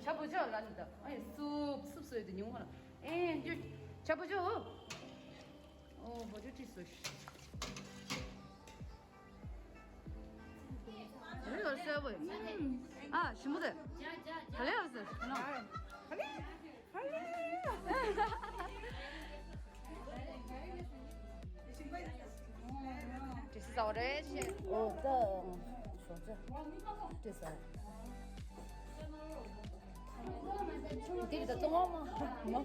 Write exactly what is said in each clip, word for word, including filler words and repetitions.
ཇ་བོ་ཇོ་ལ་ནི་ད། ཨེ་སུབ་སུབ་སོས་དེ་ཉུང་བ་ལ། ཨེ་འདི་ཇ་བོ་ཇོ། ཨོ་བོ་ཇོ་ཏི་སོ་ཤི། རེ་ཡོད་སེ་བོ། ཨ་ཞིམ་པོ་དེ། ད་ལེ་ཡོད་སེ་ནོ། དྲི་ཟ་བ་རེད་ཤེས། ཨོ་ད། ཞོགས་ཇ། དྲི་ཟ། དེ་གི་ད་ཙོང་མ་མ།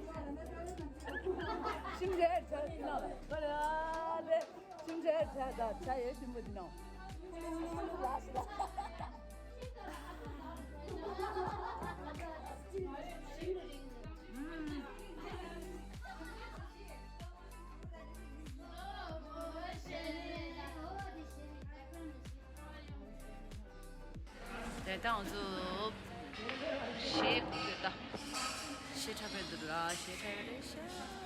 ཤིང་རེད་ཇ་ནོ། ད་ལེ་ཨ་ལེ། ཅུང་ཟད་ཇ་དང་ཇ་ཡོད་ཞིམ་པོ་འདི་ནང་། དེ་དང་ཚོ་གཞས་ཁུག་ཡོད་ད། གཞས་འཁྲབ་པའི་འདུག་ལ་གཞས་འཁྲབ་ཡོད་རེད་ཤག་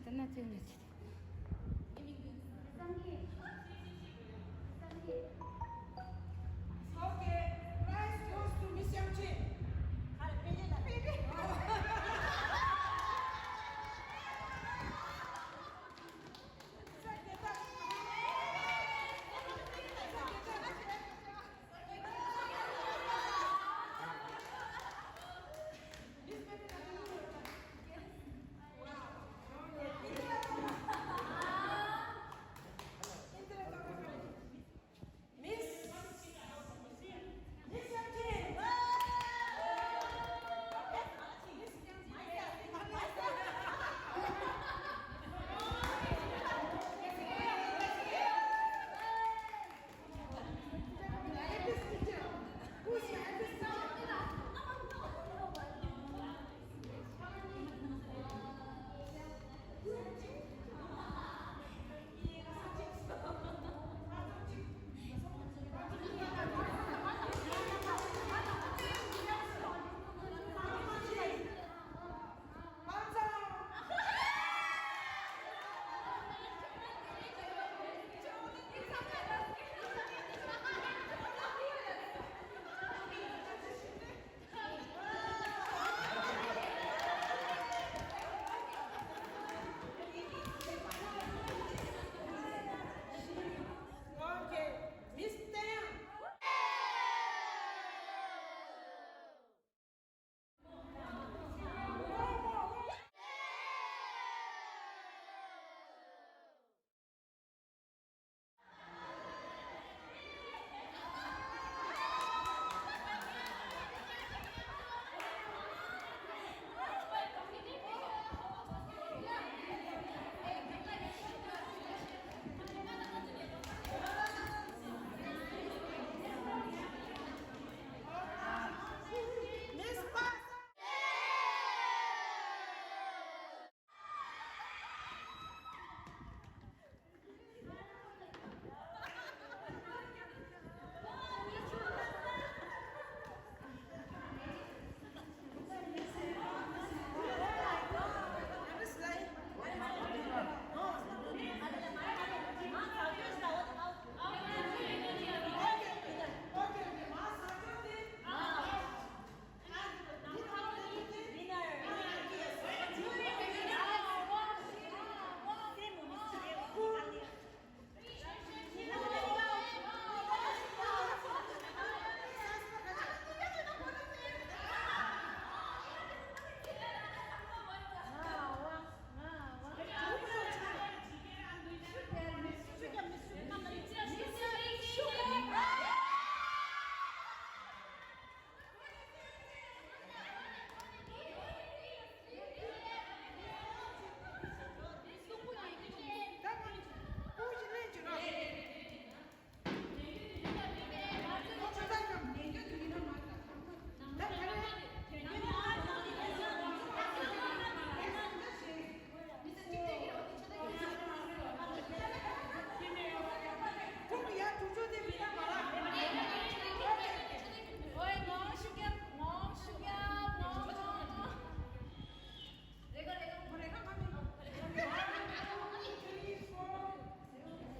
ཟེར་ན་ཅིག་ནས་ཅི། Okay, prize goes to Miss Yang Chin. Okay, Miss Tang.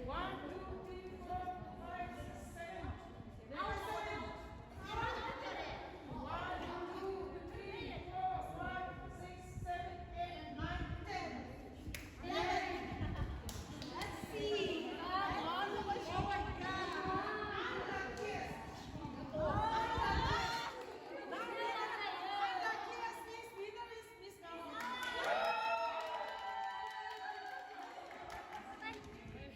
One, two, three, four, five, six, seven. Number seven. One, two, three, four, five, six, seven, eight, nine, ten. Eleven. Let's see. Oh my God. I'm the luckiest. I'm the luckiest. I'm the luckiest. Miss, winner is Miss Nana. Miss, Miss,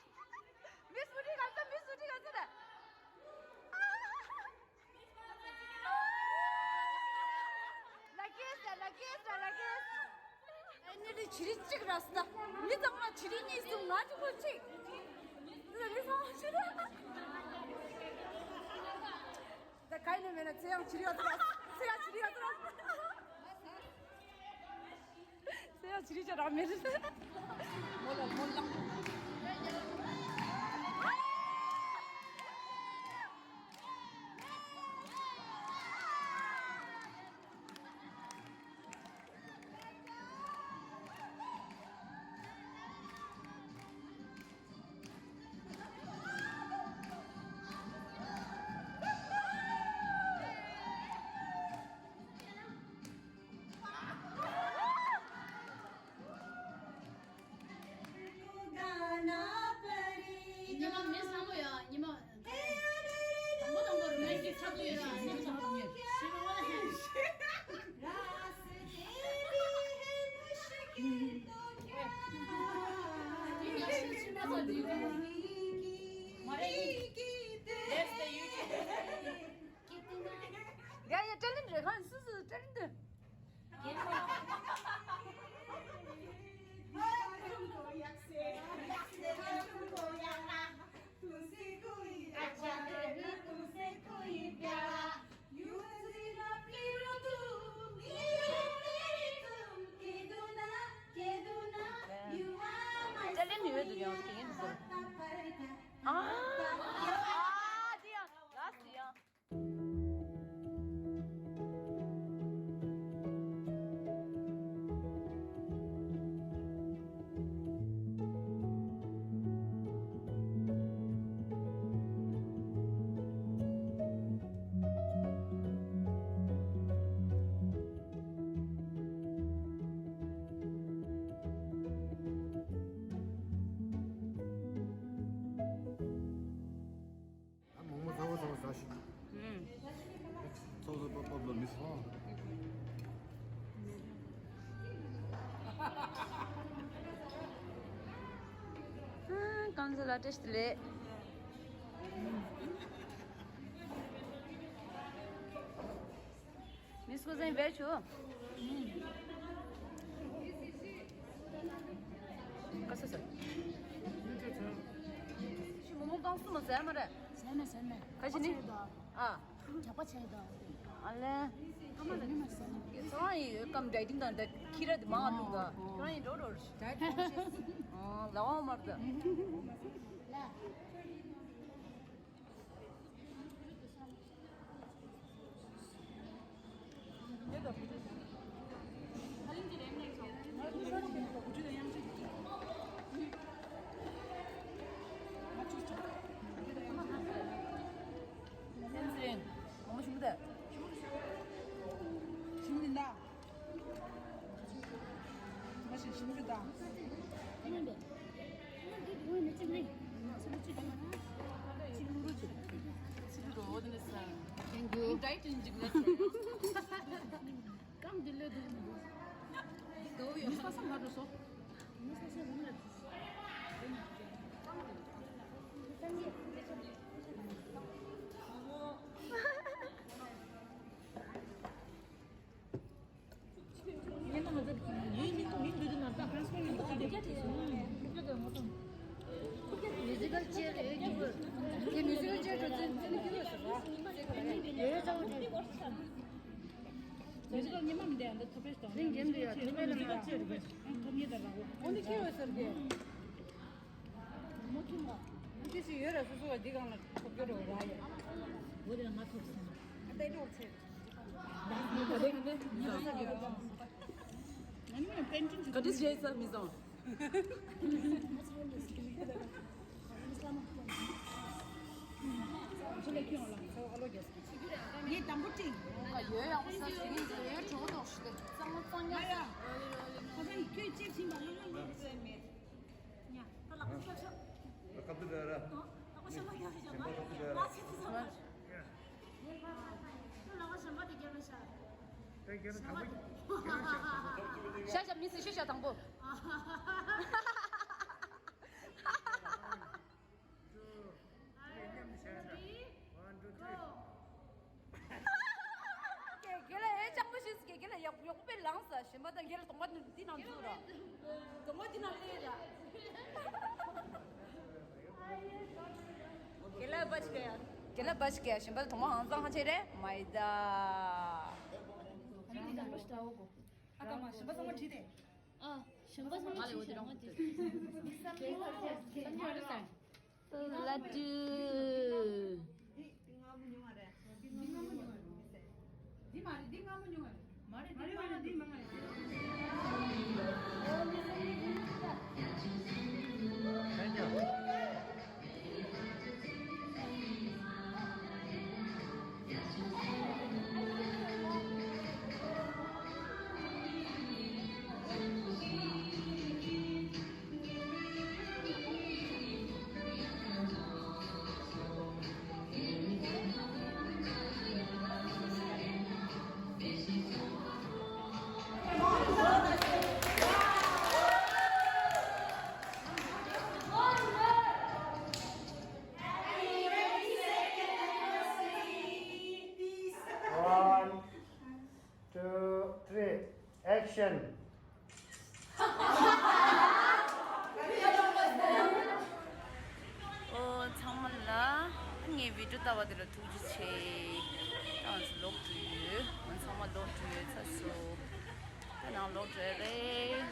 མུ་ཏིག་ག་ས། མི་སུ་ཏི་ག་ས། མི་སུ་ཏི་ག་ས་རེད། ལ་ཀེས་ལ་ཀེས་ལ་ཀེས། ཨ་ནི་དེ་ བྱི་རིལ་གཅིག་རག་སོང་། ད་མི་ཚང་མ་བྱི་རིལ་གཉིས་གསུམ། ང་གཅིག་པོ་གཅིག་ད་མི་ཚང་མ་བྱི་རིལ། ད་ག་ཡིན་ནའི་མིན་ནའི་ཚེ་ཡང་བྱི་རིལ་ཡག་ཚོ་རག་ཚེ་ཡང་བྱི་རིལ་ཡག་ཚོ་རག་ཚེ་ཡང་བྱི་རིལ་ཅིག་རག་མེད། མོ་ལ་མོ་ལ། ཉི་མ་མི་བཟང་པོ་ཡོད། ཉི་མ། དང་པོ་དང་པོ་རུ་མན་ཆད་ཆགས་ཀྱི་ཡོད་ར། ཉི་མ་དང་པོ་ཉིད། ཤི་བ་ལ་ཧེ། ཡིན་ཡང་ཤི་ཕྱིན་པ་ཚོ་འདི་གོ། མ་རེད། Yes, the YouTube. ཡ་ཡ་ཀྲེ་ལིན་རེ་ཁང་སུ་སུ་ཀྲེ་ལིན་དུ། ཀྲེ་ལིན་ཡོད་འདུག་ཡང་དེ་ཡིན་འདུག་ཨ་ཨ་དེ་ཡང་ལ་སི་ཡང་། ཨ་མོག་མོག་ཚ་བོ་ཚ་བོ་ཟ་ཞིག་ཨུམ། ཚོགས་གཙོ་པོ་པོ་ལོ་མི་སོང་། ཨ་ཀམ་ཚ་ལ་བཀྲ་ཤིས་བདེ་ལེགས། མི་སུ་ཟིན་བེད་ཆུ། ཀ་ས་ས། ཤི་མོ་མོ་ཏང་སུ་མ་ཟ་མ་རེད། ཟ་མེད་ཟ་མེད། ཁ་ཤི་ནི། ཨ། ཇག་པ་བྱས་དང་། ཨ་ལེ། ཨ་མ་ལ་ནི་མ་ཟ་མེད། ཁྱོད་རང་ཡི་ཀམ་ཌའི་ཊིང་དང་ད་ཁྱི་ར་དེ་མང་ལུག་ད། ཁྱོད་རང་ཡི་འགྲོ་འགྲོ། ཌའི་ཊི་ཀོན་ཤི་ཡས། ཨ་ལ་བ་མར་ད། ལ། Thank you. Musical chair ཡོད་ཀྱི་བུ། དེ་musical chair ཁྲོད་ཚན་ཚན་གྱི་ཡོད་ཟེར་བ། ཡོད་ཡོད་ཚ་བོ་དེ། Musical ཉི་མ་མི་འདྲ་འདི་ཐོབ་པའི་སྟོང་། རིང་རྒྱན་འདི་ཡ་ཐོབ་པའི་ལམ་ཡ། ཐོབ་ཉི་ད་ར་བོ། འོ་འདི་ཁྱེར་ཡོད་ཟེར་གི། མོ་ཁྱིམ་ལ། འདི་ཞིག་ཡོད་ར་སོ་སོ་བ་འདི་གང་ལ་ཐོབ་རྒྱུ་རོ་ར་ཡ། འོ་དེ་ལ་ང་ཐོབ་སོང་། ཨ་ད་ཡི་ལོག་ཚེ། ག་དེ་བྱས་ཚར་མི་སོང་། ངས་དང་པོ་སྤྲིངས། ཡོད་ཡག་པོ་ས་ཞིག་ཡིན་ཟེར་ཡོད་གྲོགས་ཏོག་ཞིག་གཙང་མ་གཙང་ཡག་ཨ་ཡ། ཁ་སང་ཁྱོད་ཅེས་ཕྱིན་པ་ལ་ལ་ཡོད་ཟེར་མེད། ཉ། ད་ལག་པ་ཤབ་ཤབ། ལག་པ་ཤབ་ཤབ་རྒྱབ་ཤག་ལག་པ་ཤབ་ཤབ་རྒྱབ་ཤག་ལག་ཤབ་ཤབ་ཤབ། ལག་པ་ཤམ་པ་དེ་རྒྱབ་ཤག་ད་རྒྱབ་ཤག་དང་པོ། ཤ་ཤ་མི་སི་ཤ་ཤ་དང་པོ། One, two, three. ཀྱེ་ཀྱེ་ལ་ཨེ་ཅང་པོ་ཤིས་ཀྱེ་ཀྱེ་ལ་ཡག་ཡག་པོ་པའི་ལངས་ས་ཞིམ་པ་དང་ཀྱེ་ལ་དང་། མ་འདི་ནང་འཛུལ་ར། དོ་མ་འདི་ནང་སླེབས་ར། केला बच गया। केला बच गया। ཞིམ་པ་དོ་མ་ཧང་སང་ཧང་ཆེ་རེད། མ་ཡི་ད། ཨ་ཀ་མ་ཞིམ་པ་ཚང་མ་བྲིས་ཏེ། ཨ། ཞིམ་པ་ཚང་མ་བྲིས་ཤག་རང་མ་བྲིས། ལ་ཏུ། འདི་སྔ་མོ་ཉུང་བ་རེད། འདི་སྔ་མོ་ཉུང་བ་རེད། འདི་མ་རེད། འདི་སྔ་མོ་ཉུང་བ་རེད། མ་རེད། འདི་མ་རེད། འདི་མ་རེད། འདི་མ་རེད། འདི་སྔ་མོ་ཉུང་བ་རེད། One, two, three, action. ཨོ། ཚང་མ་ལ་ངའི་བི་ཌིའོ་ལྟ་བ་དེ་ལ་ཐུགས་རྗེ་ཆེ། ད་ང་ཚོ་ལོག་འགྲོ་ཡོད། ང་ཚང་མ་ལོག་འགྲོ་ཡོད་ཚར་སོང་། ད་ནང་ལོག་འགྲོ་ཡ་རེད།